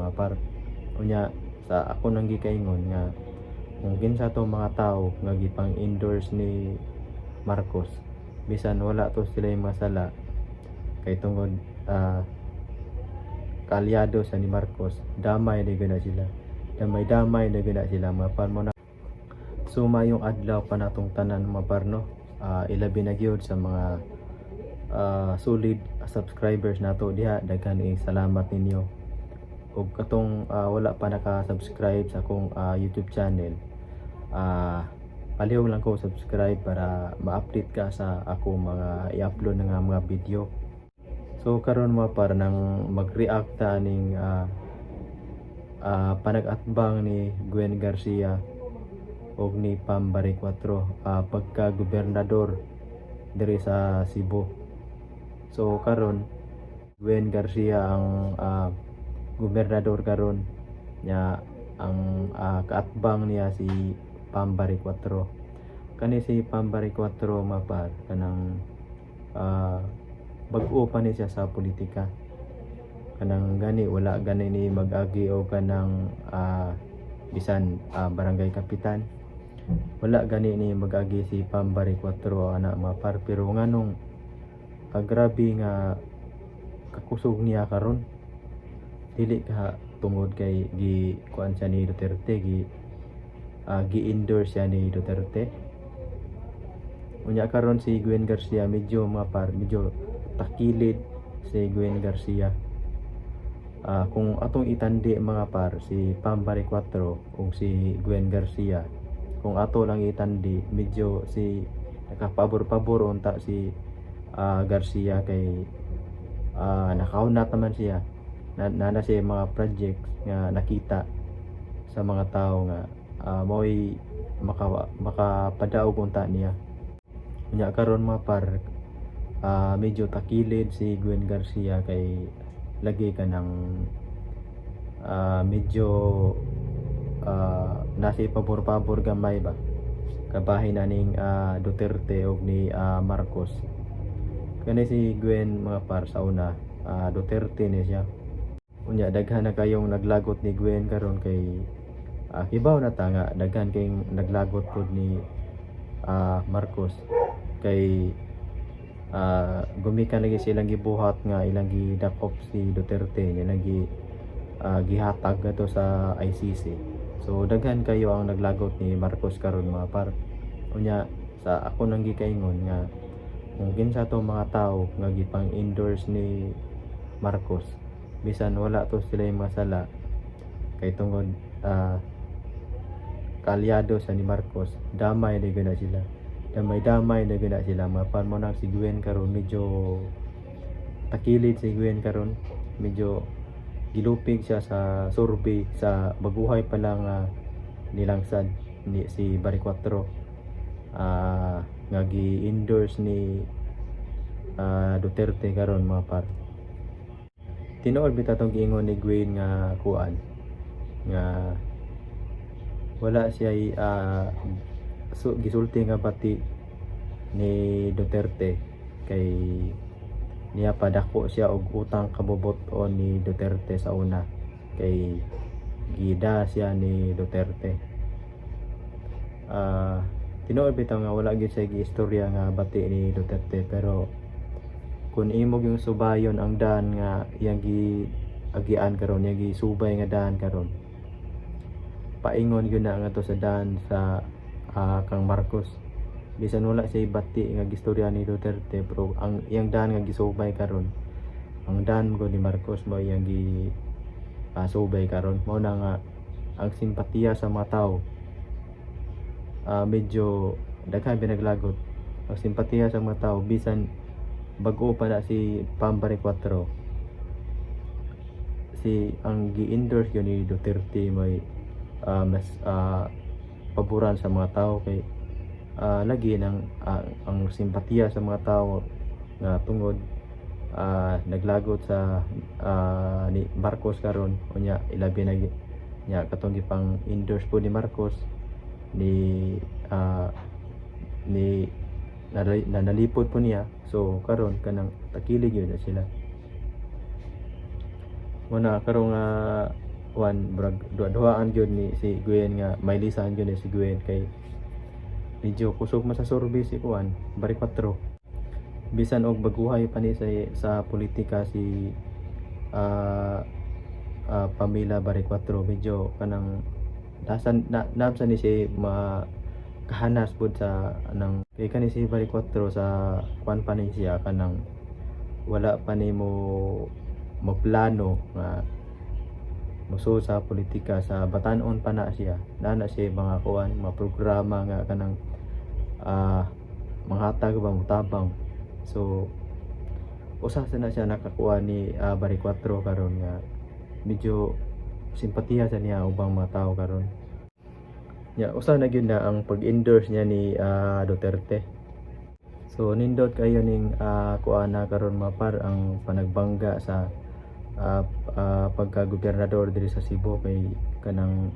, mga par. Unya sa ako nang gikaingon nga kung kinsa to mga tao nga gipang endorse ni Marcos, bisan wala to sila yung masala, kay tungod kaalyado sa ni Marcos, damay na gana sila, damay-damay na gana sila, mga par mo na. So mayong adlaw pa natong tanan, mga par, no? Ilabi na gyud sa mga solid subscribers nato diha, daghan eh, salamat ninyo. Ug katong wala pa naka-subscribe sa akong YouTube channel, palihog lang ko subscribe para ma-update ka sa ako mga i-upload na nga mga video. So karon, mga par, nang mag-react ta ning panag-atbang ni Gwen Garcia og ni Pam Baricuatro pagka gobernador diri sa Cebu. So karon Gwen Garcia ang gobernador karon nya, ang kaatbang niya si Pam Baricuatro. Kani si Pam Baricuatro, mga par, kanang bag-o pa ni siya sa politika. Kanang gani wala gani ni mag-agi o kanang bisan barangay kapitan. Wala gani ni mag-agi si Pam Baricuatro ana, mga par, pero nganong kagrabe nga kakusog niya karon? Dili ka tungod kay gi kuan siya ni Duterte, gi-endorse siya ni Duterte. Unya karon si Gwen Garcia medyo, mga par, medyo takilid si Gwen Garcia. Kung atong itandi, mga par, si Pam Baricuatro ug si Gwen Garcia, kung ato lang itandi, medyo si nakapabor-pabor unta si Garcia kay nakaunat naman siya na siya mga projects nga nakita sa mga tao nga mao'y makapadaog unta niya. Unya karon, mga par, medyo takilid si Gwen Garcia kay lagi ka ng medyo nasa pabor-pabor gamay ba kabahin na ning Duterte og ni Marcos. Kani si Gwen, mga par, sa una Duterte ni siya. Unya daghan na kayong naglagot ni Gwen karon kay kibaw na ta nga daghan kayong naglagot pod ni Marcos kay gumikan lagi silang gibuhat nga ilang gidakop si Duterte, ilang gihatag ato sa ICC. So daghan kayo ang naglagot ni Marcos karon, mga par. Unya sa ako nang gikaingon nga kung kinsa to mga tao nga gipang endorse ni Marcos, bisan wala to sila yung masala, kay tungod kaalyado sa ni Marcos, damay na gana sila, damay-damay na gana sila, mga par mo na. Si Gwen karon medyo takilid si Gwen karon, medyo gilupig siya sa survey sa baguhay pa lang nilangsad ni si Baricuatro nga gi-endorse ni Duterte karon, mga par. Tinuod bitaw tong giingon ni Gwen nga kuan nga wala siya so, gisulti nga bati ni Duterte kay niya padako siya og utang kabubut-on ni Duterte sa una kay gida siya ni Duterte. Tinuod bitaw nga wala gyud siya giistorya nga bati ni Duterte, pero kung imo yung subayon ang daan nga iyang gi agian karon, iyang gisubay nga daan karon, paingon gyud na nga to sa daan sa kang Marcos. Bisan wala siya bati nga gistorya ni Duterte, pero ang iyang daan nga gisubay karon, ang daan mo ni Marcos mo iyang gi subay karon. Mao na nga ang simpatiya sa mga tao, medyo daghan pinaglagot ang simpatiya sa mga tao bisan bag-o pa na si Pam Baricuatro. Si ang gi-endorse yun ni Duterte may mas paboran sa mga tao kay lagi nang ang simpatiya sa mga tao nga tungod naglagot sa ni Marcos karon. Unya ilabi na nya katong gipang endorse po ni Marcos ni na nalipod po niya. So karon kanang takilig yun na sila. Muna karong kuan, murag duha-duhaan gyud ni si Gwen nga mailisan gyud ni si Gwen kay medyo kusog man sa survey si kuan, Baricuatro, bisan og baguhay pa ni sa politika si Pamela Baricuatro. Medyo kanang nasan na naabsa ni siya ma kahanas pud sa anang kay kani si Baricuatro sa kuan pa ni siya, kanang wala pa ni mo magplano nga musulod sa politika. Sa batan-on pa na siya, naa na siya mga kuan, mga programa nga kanang manghatag ba, mutabang. So usa sa na siya nakakuha ni Baricuatro karon nga medyo simpatiya sa niya ubang mga tao karon. Ya, usa na gyud na ang pag-endorse niya ni Duterte. So nindot kayo ning kuana karon, mga par, ang panagbangga sa pagka-gobernador diri sa Cebu kay kanang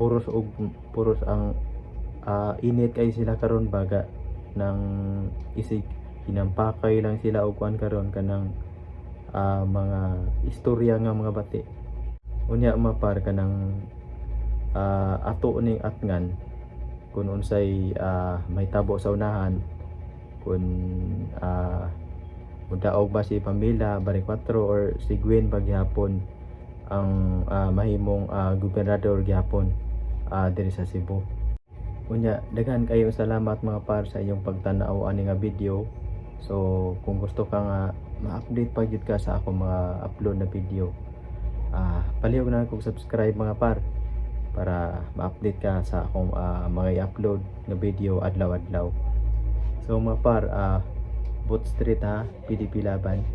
puros og puros ang init kay sila karon baga nang isig hinampakay lang sila og kuan karon, kanang mga istorya nga mga bati. Unya, mga par, kanang ato ning atngan kung unsay mahitabo sa unahan, kung mudaog ba si Pamela Baricuatro or si Gwen ba gihapon ang mahimong gobernador gihapon diri sa Cebu. Unya, daghan kayo salamat, mga par, sa inyong pagtan-aw ani nga video. So kung gusto ka nga ma-update pa gyud ka sa akong mga upload na video, palihog na kog subscribe, mga par, para ma-update ka sa akong mga i-upload nga video adlaw-adlaw. So mga par, Boot Street ha, PDP Laban.